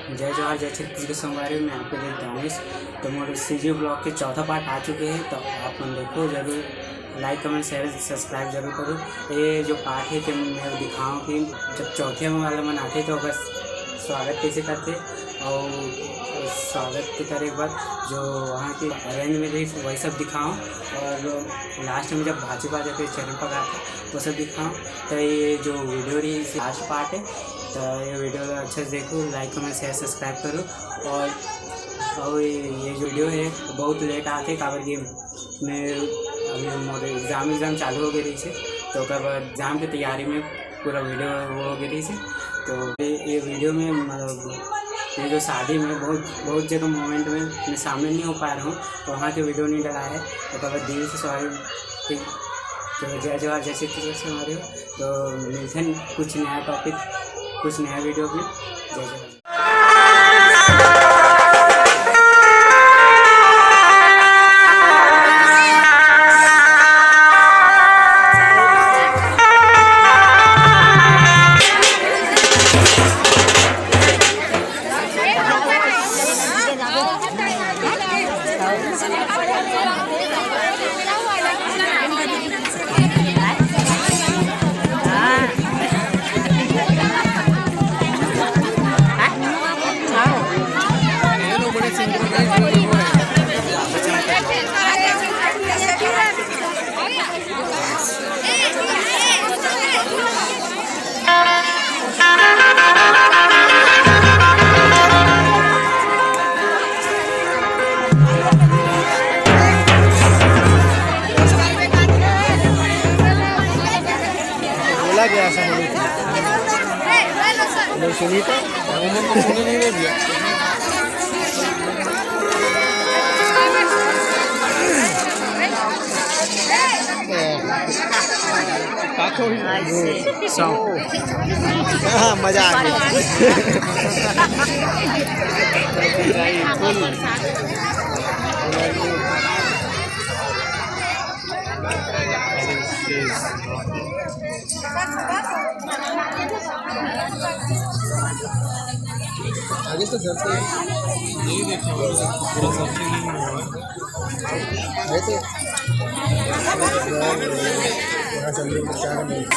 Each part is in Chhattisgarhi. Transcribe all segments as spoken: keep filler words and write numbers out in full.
जय जोहार, जय छत्तीसगढ़ संगवारी, मैं आपके लिए दानिश। तो मोर सीजी ब्लॉग के चौथा पार्ट आ चुके हैं, तो आप मन देखो जरूर, लाइक, कमेंट, शेयर, सब्सक्राइब जरूर करो। ये जो पार्ट है, तो मैं दिखाऊँ कि जब चौथे वाला मन आते, तो ओकर स्वागत कैसे करते, और स्वागत के करे के बाद जो वहाँ की अरेंज में रही, वही सब दिखाऊँ, और लास्ट में जब भाजी पा जाते, चरण पकाते, वो सब दिखाऊँ। तो ये जो वीडियो रही, लास्ट पार्ट है, तो ये वीडियो ला अच्छा से देखो, लाइक, कमेंट, शेयर, सब्सक्राइब करो। और, और ये, ये जो वीडियो है, बहुत लेट आते, काबर कि मैं अभी मोर एग्जाम, एग्जाम चालू हो गए रही है, तो ओकर बाद एग्जाम की तैयारी में पूरा वीडियो वो हो गई रही है। तो ये, ये वीडियो में, मतलब, ये जो शादी में बहुत, बहुत जगह मोमेंट में मैं शामिल नहीं हो पा रहा हूँ, तो वहाँ के वीडियो नहीं डाला है, तो ओकर बाद दिल से सॉरी। ठीक, तो जय जोहार, जय छत्तीसगढ़ संगवारी हो। तो मिलते हैं कुछ नया टॉपिक, कुछ नया वीडियो में। जय जोहार। बोला गया ऐसा बोले थे। लोग सुनी तो, हम लोग को सुने नहीं दे दिया। हाँ, मजा आ गया। आगे तो घर पे नहीं देखा, पूरा सब चीज़ नहीं हुआ। अरे तो यहाँ से हम लोग चार मिनट।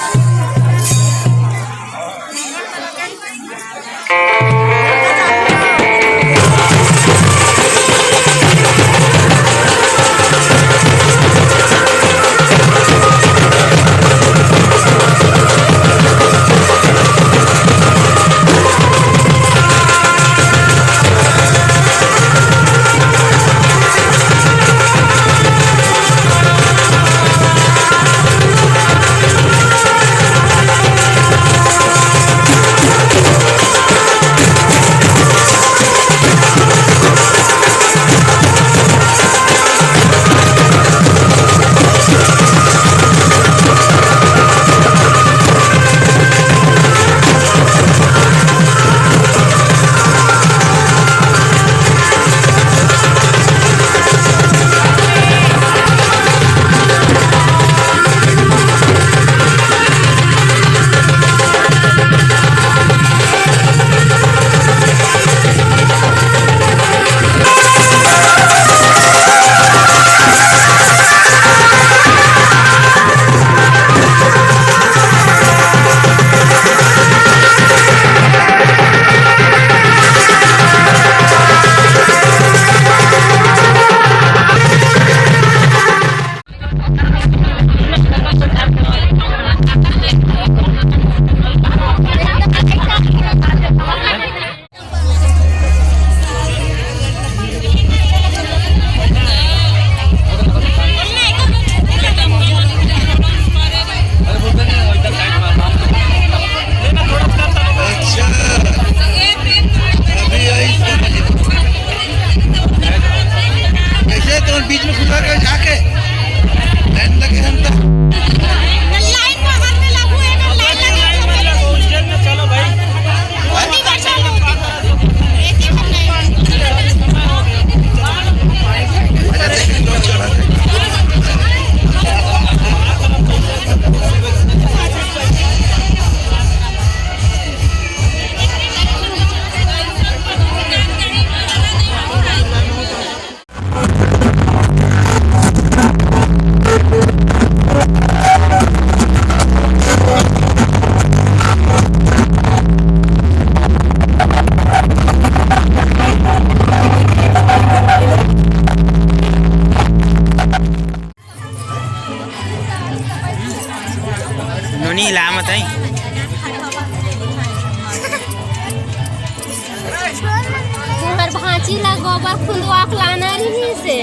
तुहर भांची ला गोबर खुंदवा के लाना रहिसे।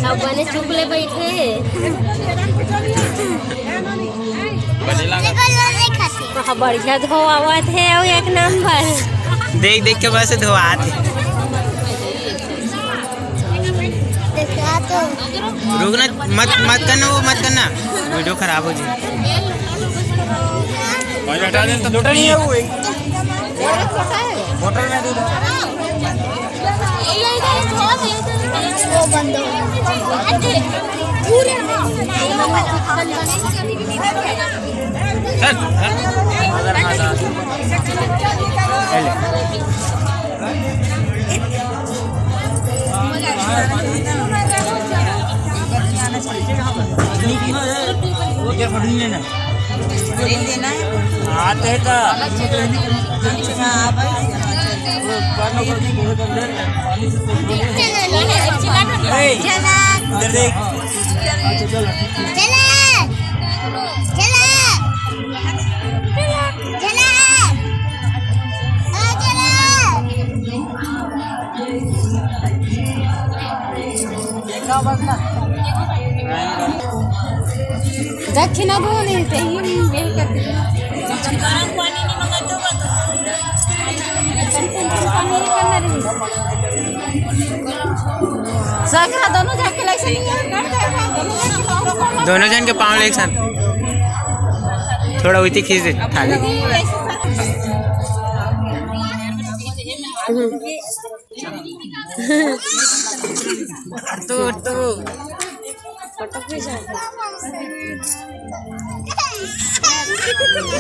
अब बने चुप ले बइठे हे। हाँ, बढ़िया धोवावत हे अउ एक नंबर। देख देख के बस धोवात हे। रुक ना, मत, मत करना, वो मत करना, वीडियो खराब हो जाए। भाई हटा दे, तो लोटा नहीं है वो एक। बोतल में दूध। आते हैं तो। ए, इधर देख। चला। चला। चला। चला। दक्षिणा भुवने ते ही यही करते। संग हा दोनों जाके लाइसे नहीं है, कर दे, दोनों जाके लाओ। दोनों जन के पाँव ले एक साथ। थोड़ा उइती खींच दे, थाली। तू, तू।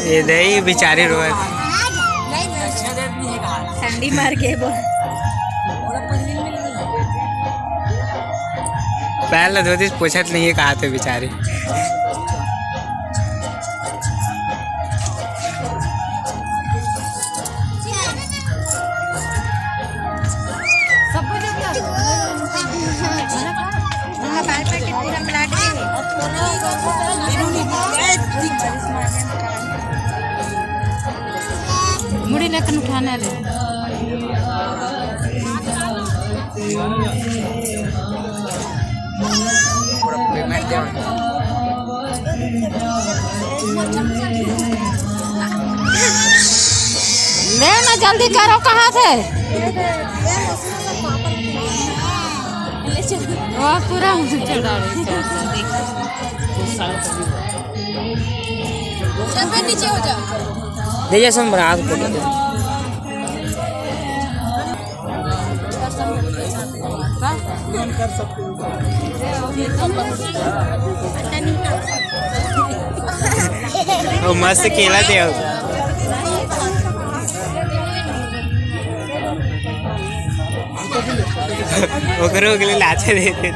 ये दे, ये बेचारी रोए। ठंडी मार के बोल। पैर ला धोतीस, पोछत नहीं है, कहा थे बेचारी। मुड़ी लेकिन उठाना रे। ले ना, जल्दी करो, कहाँ थे? वो पूरा चढ़ा रही है। सब नीचे हो जाओ। दे जैसन बना के दे। ओ, मस्त खेला थे अब। ओकरो के लिए लाचे देते।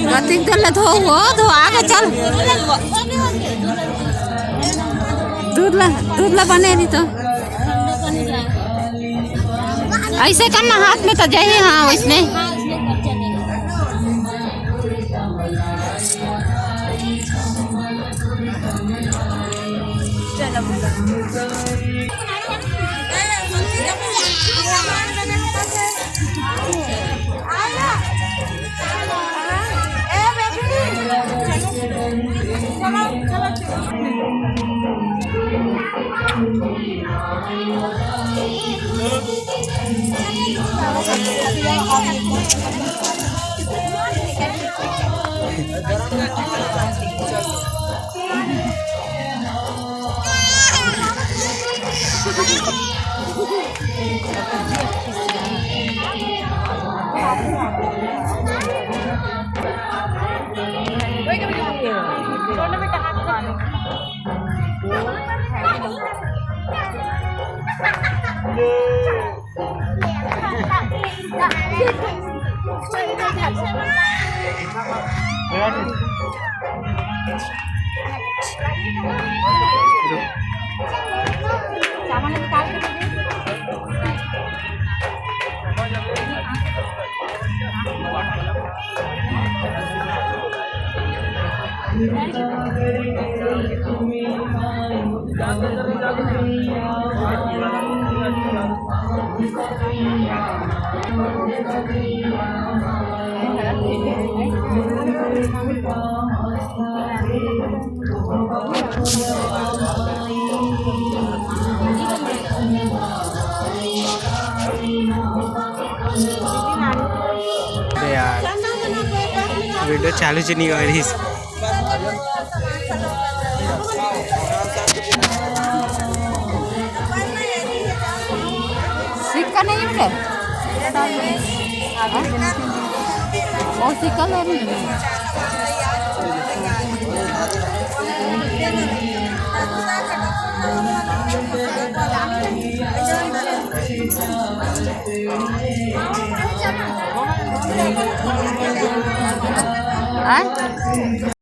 कतिक देर ले धो, वो धो, आगे चल। दूध ला, दूध ला बने नहीं तो। ऐसे करना, हाथ में तो जाइए, हाँ, वैसने। अबे यार, वीडियो चालू च नहीं हो रही। सिक्का नहीं है बेटे? हाँ? वो सिक्का ले रही हूँ। आय?